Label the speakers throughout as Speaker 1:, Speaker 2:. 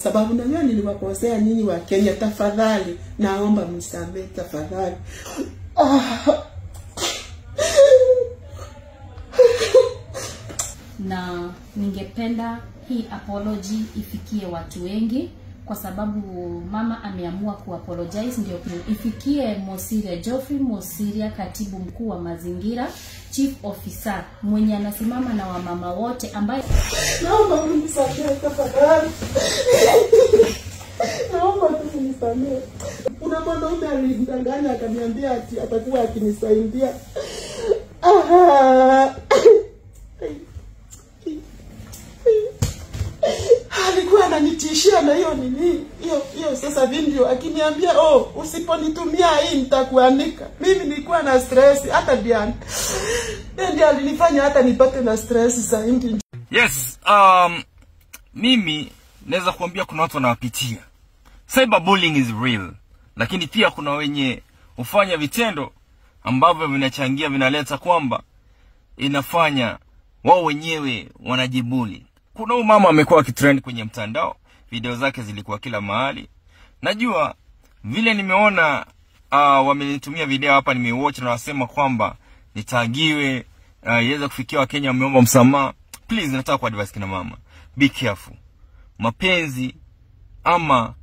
Speaker 1: Sababu najua niliwakosea nyinyi wa Kenya. Tafadhali naomba mnisamehe tafadhali.
Speaker 2: Na ningependa hii apology ifikie watu wengi, kwa sababu mama ameamua kuapologize, ndio ifikie Mosiria, Geoffrey Mosiria, katibu mkuu wa mazingira, chief officer mwenye anasimama na wamama wote, ambaye
Speaker 1: naomba mnisamehe tafadhali. Naomba mnisamehe. Kuna mwanaume alinidanganya akaniambia ati atakuwa akinisaidia. Alikuwa ananitishia na hiyo nini hiyo sasa video, akiniambia oh, usiponitumia hii nitakuanika. Mimi nilikuwa na stress, hata Diana ndiye alinifanya hata nipate na stress zaidi.
Speaker 3: Yes, mimi naweza kuambia kuna watu wanawapitia. Cyberbullying is real, lakini pia kuna wenye hufanya vitendo ambavyo vinachangia, vinaleta kwamba inafanya wao wenyewe wanajibuli. Kuna huyu mama amekuwa akitrend kwenye mtandao, video zake zilikuwa kila mahali. Najua vile nimeona wamenitumia video hapa, nimewatch na wasema kwamba nitagiwe iweze kufikia Wakenya wameomba msamaha. Please, nataka ku advise kina mama, be careful. Mapenzi ama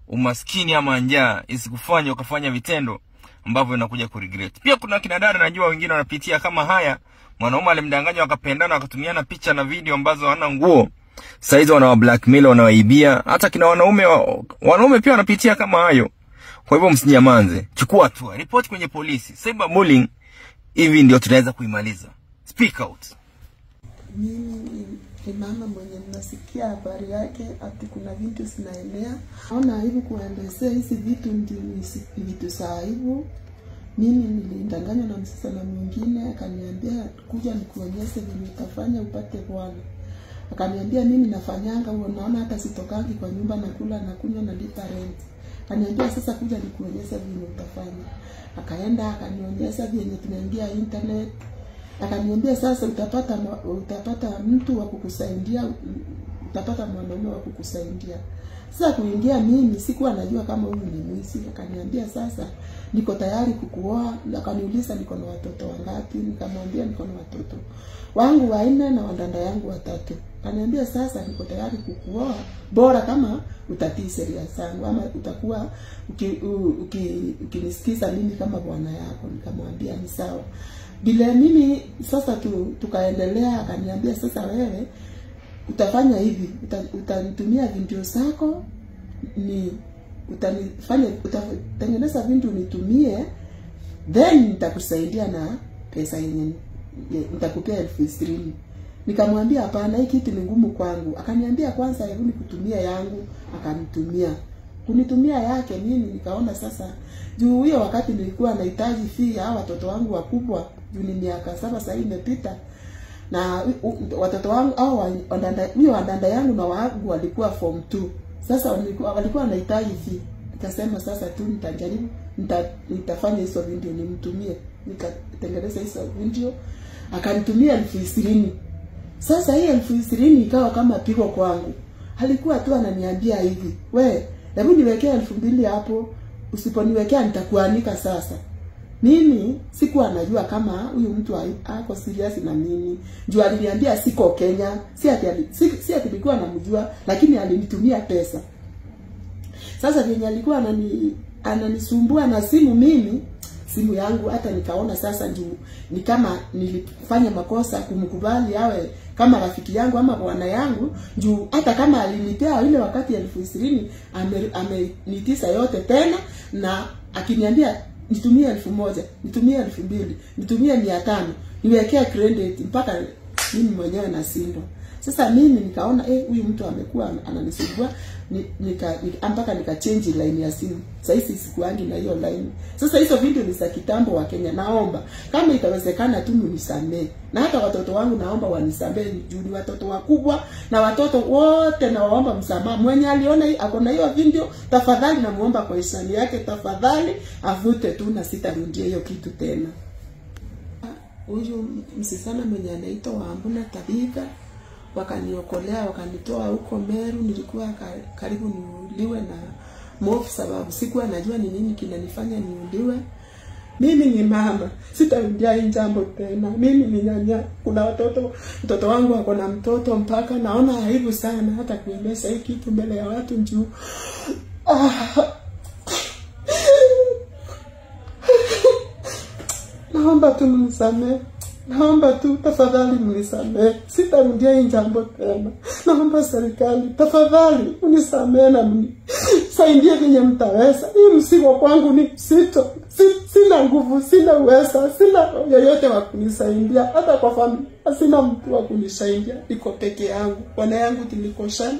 Speaker 3: umaskini ama njaa isikufanye ukafanya vitendo ambavyo unakuja ku regret. Pia kuna kina dada najua wengine wanapitia kama haya. Mwanaume alimdanganya wakapendana, wakatumiana picha na video ambazo hana nguo. Sasa hizo wanawa blackmail, wanawaibia. Hata kina wanaume wanaume pia wanapitia kama hayo. Kwa hivyo msinyamanze, chukua hatua, report kwenye polisi. Cyberbullying hivi ndio tunaweza kuimaliza. Speak out.
Speaker 1: Mimi ni mama mwenye nasikia habari yake ati kuna vitu zinaenea. Naona hivi kuelezea hizi vitu ndio vitu za aibu. Mimi nilidanganywa na msichana mwingine, akaniambia kuja nikuonyeshe vile utafanya upate bwana. Akaniambia mimi nafanyanga huo, naona hata sitokangi kwa nyumba, nakula na kunywa na lipa rent. Akaniambia sasa kuja nikuonyeshe vile utafanya. Akaenda akanionyesha vile tunaingia internet. Akaniambia sasa utapata mtu wa kukusaidia, utapata mwanaume wa kukusaidia. Sasa kuingia mimi sikuwa najua kama huyu ni mwizi. Akaniambia sasa niko tayari kukuoa. Akaniuliza niko na watoto wangapi, nikamwambia niko na watoto wangu 4 na wadada yangu 3. Akaniambia sasa niko tayari kukuoa, bora kama utatii sheria zangu ama utakuwa ukinisikiza mimi kama bwana yako. Nikamwambia ni sawa. Bila mimi sasa tukaendelea. Akaniambia sasa wewe utafanya hivi, utanitumia video zako, ni utanifanya utatengeneza video nitumie, then nitakusaidia na pesa yenye nitakupea 20,000. Nikamwambia hapana, hii kitu ni ngumu kwangu. Akaniambia kwanza hebu nikutumia yangu. Akanitumia. Kunitumia yake mimi nikaona sasa juu hiyo wakati nilikuwa nahitaji fee ya watoto wangu wakubwa, juu ni miaka 7 sasa imepita. Na watoto wangu au wadada yangu na wangu walikuwa form 2. Sasa walikuwa wanahitaji fee. Nikasema sasa tu nitajaribu, nitafanya hizo video nimtumie. Nikatengeneza hizo video, akanitumia 20,000. Sasa hii 20,000 ikawa kama pigo kwangu. Alikuwa tu ananiambia hivi, we, hebu niwekee 2,000 hapo, usiponiwekea nitakuanika sasa. Mimi sikuwa najua kama huyu mtu ako serious na mimi. Juu aliniambia siko Kenya, si ati nilikuwa namjua, lakini alinitumia pesa. Sasa venye alikuwa ananisumbua na simu mimi, simu yangu hata nikaona sasa juu ni kama nilifanya makosa kumkubali awe kama rafiki yangu ama bwana yangu, juu hata kama alinipea ile wakati 20,000 amenitisa yote tena, na akiniambia nitumie 1,000, nitumie 2,000, nitumie 500, niwekee credit mpaka mimi mwenyewe nashindwa. Sasa mimi nikaona huyu mtu amekuwa ananisumbua, mpaka nika change line ya simu. Sasa hizi sikuangi na hiyo line. Sasa hizo video ni za kitambo wa Kenya. Naomba kama itawezekana tu mnisamee. Na hata watoto wangu naomba wanisamee, juu ni watoto wakubwa na watoto wote nawaomba msamaha. Mwenye aliona ako na hiyo video, tafadhali namuomba kwa hisani yake, tafadhali avute tu na sitarudia hiyo kitu tena. Huyu msichana mwenye anaitwa Wambuna Tabitha, Wakaniokolea, wakanitoa huko Meru. Nilikuwa karibu niuliwe na mofu, sababu sikuwa najua ni nini kinanifanya niuliwe. Mimi ni mama, sitarudia hii jambo tena. Mimi ni nyanya, kuna watoto, mtoto wangu ako na mtoto, mpaka naona aibu sana hata kueleza hii kitu mbele ya watu juu. Naomba tu mnisamee. Naomba tu tafadhali mnisamee. Sitarudia hii jambo tena. Naomba serikali tafadhali unisamee na mnisaidie venye mtaweza. Hii mzigo kwangu ni mzito. Sina nguvu, sina uweza, sina yeyote wa kunisaidia. Hata kwa familia sina mtu wa kunisaidia. Niko peke yangu. Bwana yangu tulikoshana.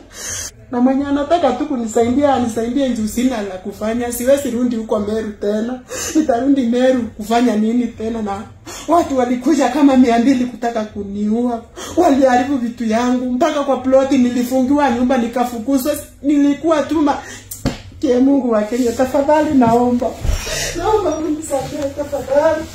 Speaker 1: Na mwenye anataka tu kunisaidia anisaidie juu sina la kufanya. Siwezi rudi huko Meru tena. Nitarudi Meru kufanya nini tena? Na watu walikuja kama 200 kutaka kuniua. Waliharibu vitu yangu. Mpaka kwa ploti nilifungiwa nyumba nikafukuzwa. Nilikuwa tuma. Ke Mungu wa Kenya, tafadhali naomba. Naomba mnisamehe tafadhali.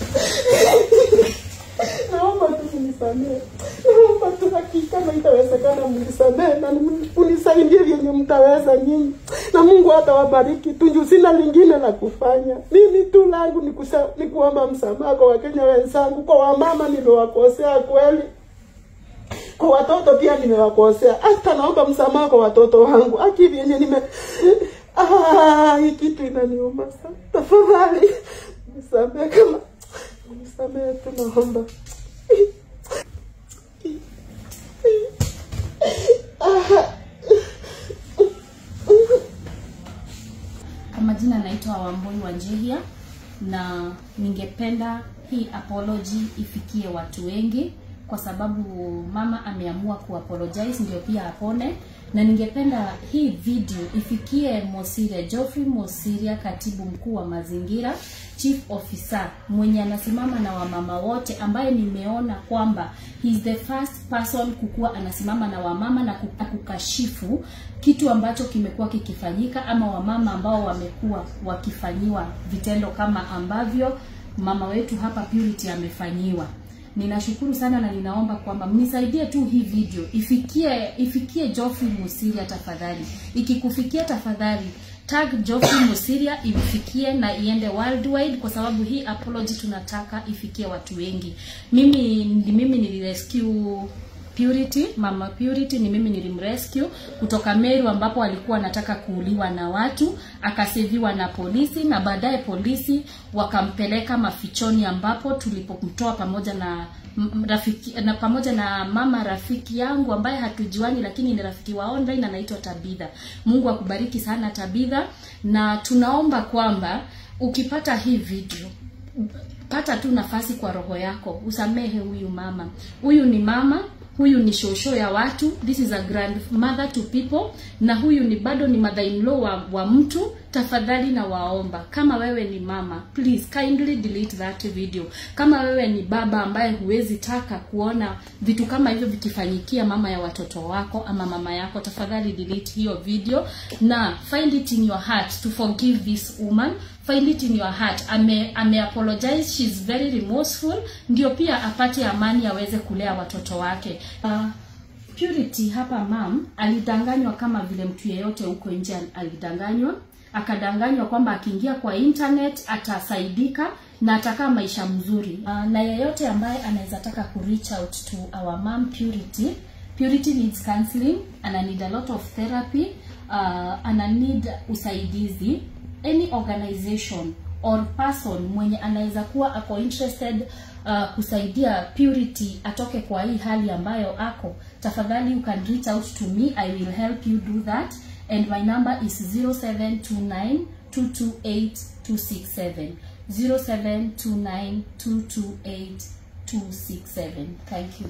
Speaker 1: Naomba tu mnisamehe. Naomba tu hakika kama itawezekana mnisamehe na mnisaidie vyenye mtaweza nyinyi. Na Mungu atawabariki. Tu sina lingine la kufanya. Mimi tu langu ni kuomba msamaha kwa Wakenya wenzangu, kwa wamama niliowakosea kweli. Kwa watoto pia nimewakosea. Hata naomba msamaha kwa watoto wangu. Haki vyenye nime hii kitu inaniuma sana. Tafadhali nisamehe, kama nisamehe tu naomba.
Speaker 2: Kwa majina naitwa Wambui Wanjihia, na ningependa hii apology ifikie watu wengi, kwa sababu mama ameamua kuapologize ndio pia apone. Na ningependa hii video ifikie Mosiria, Geoffrey Mosiria, katibu mkuu wa mazingira, chief officer mwenye anasimama na wamama wote, ambaye nimeona kwamba he is the first person kukua anasimama na wamama na kukashifu kitu ambacho kimekuwa kikifanyika, ama wamama ambao wamekuwa wakifanyiwa vitendo kama ambavyo mama wetu hapa Purity amefanyiwa. Ninashukuru sana na ninaomba kwamba mnisaidie tu hii video ifikie Geoffrey Mosiria tafadhali. Ikikufikia tafadhali tag Geoffrey Mosiria ifikie na iende worldwide, kwa sababu hii apology tunataka ifikie watu wengi. Mimi nilirescue Purity, mama Purity ni mimi nilimrescue kutoka Meru ambapo alikuwa anataka kuuliwa na watu, akaseviwa na polisi, na baadaye polisi wakampeleka mafichoni ambapo tulipomtoa pamoja na rafiki, na pamoja na mama rafiki yangu ambaye hatujuani lakini ni rafiki wa online anaitwa Tabitha. Mungu akubariki sana Tabitha, na tunaomba kwamba ukipata hii video pata tu nafasi kwa roho yako usamehe huyu mama. Huyu ni mama, huyu ni shosho ya watu, this is a grandmother to people, na huyu ni bado ni mother in law wa mtu. Tafadhali na waomba, kama wewe ni mama, please kindly delete that video. Kama wewe ni baba ambaye huwezi taka kuona vitu kama hivyo vikifanyikia mama ya watoto wako ama mama yako, tafadhali delete hiyo video na find it in your heart to forgive this woman. Find it in your heart. Ame apologize, she's very remorseful, ndio pia apate amani aweze kulea watoto wake. Purity hapa mam alidanganywa kama vile mtu yeyote huko nje alidanganywa. Akadanganywa kwamba akiingia kwa internet atasaidika na atakaa maisha mzuri. Na yeyote ambaye anaweza taka ku reach out to our mom Purity, Purity needs counseling, ana need a lot of therapy, ana need usaidizi. Any organization or person mwenye anaweza kuwa ako interested kusaidia Purity atoke kwa hii hali ambayo ako, tafadhali you can reach out to me, I will help you do that. And my number is 0729 228 267. 0729 228 267. Thank you.